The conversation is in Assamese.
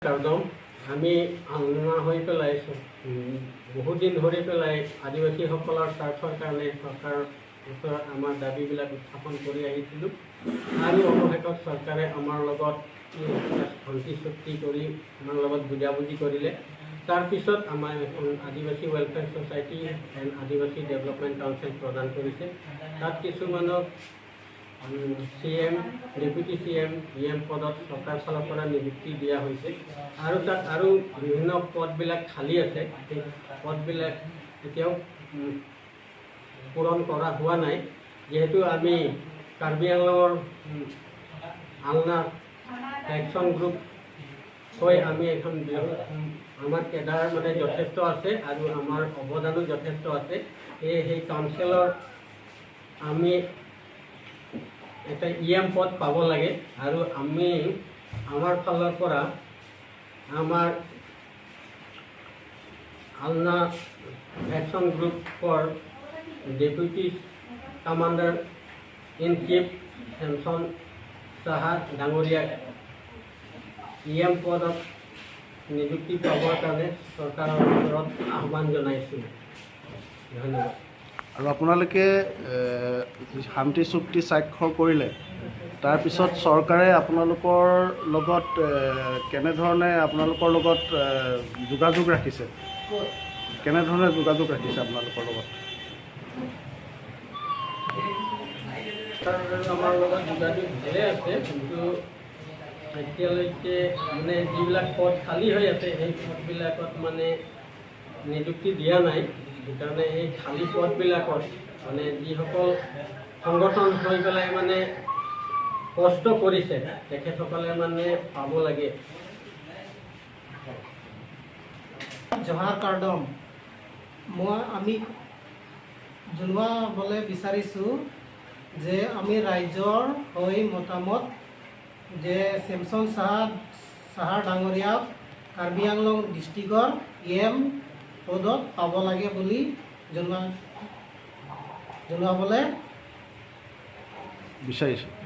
কাৰ্ডম। আমি আলনা হৈ পেলাই বহুদিন ধৰি পেলাই আদিবাসীসকলৰ স্বাৰ্থৰ কাৰণে চৰকাৰৰ ওচৰত আমাৰ দাবীবিলাক উত্থাপন কৰি আহিছিলোঁ আৰু অৱশেষত চৰকাৰে আমাৰ লগত শান্তি চুক্তি কৰি আমাৰ লগত বুজাবুজি কৰিলে। তাৰপিছত আমাৰ এখন আদিবাসী ৱেলফেয়াৰ ছ'চাইটি এণ্ড আদিবাসী ডেভেলপমেণ্ট কাউন্সিল প্ৰদান কৰিছে। তাত কিছুমানক CM, deputy CM, EM পদত চৰকাৰ ফালৰ পৰা নিযুক্তি দিয়া হৈছে আৰু তাত আৰু বিভিন্ন পদবিলাক খালী আছে। সেই পদবিলাক এতিয়াও পূৰণ কৰা হোৱা নাই। যিহেতু আমি কাৰ্বি আংলঙৰ আলনা একশ্যন গ্ৰুপ হৈ আমি এখন আমাৰ কেডাৰ মানে যথেষ্ট আছে আৰু আমাৰ অৱদানো যথেষ্ট আছে। সেয়ে সেই কাউন্সিলৰ আমি এটা ইএম পদ পাব লাগে আৰু আমি আমাৰ ফালৰ পৰা আমাৰ আলনা একশ্যন গ্ৰুপৰ deputy commander in chief Samson Saha ডাঙৰীয়াক ইএম পদত নিযুক্তি পাবৰ কাৰণে চৰকাৰৰ ওচৰত আহ্বান জনাইছোঁ। ধন্যবাদ। আৰু আপোনালোকে শান্তি চুক্তি স্বাক্ষৰ কৰিলে, তাৰপিছত চৰকাৰে আপোনালোকৰ লগত কেনেধৰণে আপোনালোকৰ লগত যোগাযোগ ৰাখিছে? কেনেধৰণে যোগাযোগ ৰাখিছে আপোনালোকৰ লগত? আমাৰ লগত যোগাযোগ ভালে আছে, কিন্তু এতিয়ালৈকে মানে যিবিলাক পদ খালী হৈ আছে সেই পদবিলাকত মানে নিযুক্তি দিয়া নাই। সেইকাৰণে এই খালী পদবিলাকত মানে যিসকল সংগঠন হৈ পেলাই মানে কষ্ট কৰিছে তেখেতসকলে মানে পাব লাগে। জহাৰ কাৰ্ডম, মই আমি জনোৱাবলৈ বিচাৰিছোঁ যে আমি ৰাইজৰ হৈ মতামত যে চেমচন সাহা ডাঙৰীয়াক কাৰ্বি আংলং ডিষ্ট্ৰিক্টৰ ইএম পদত পাব লাগে বুলি জনোৱাবলৈ বিচাৰিছোঁ।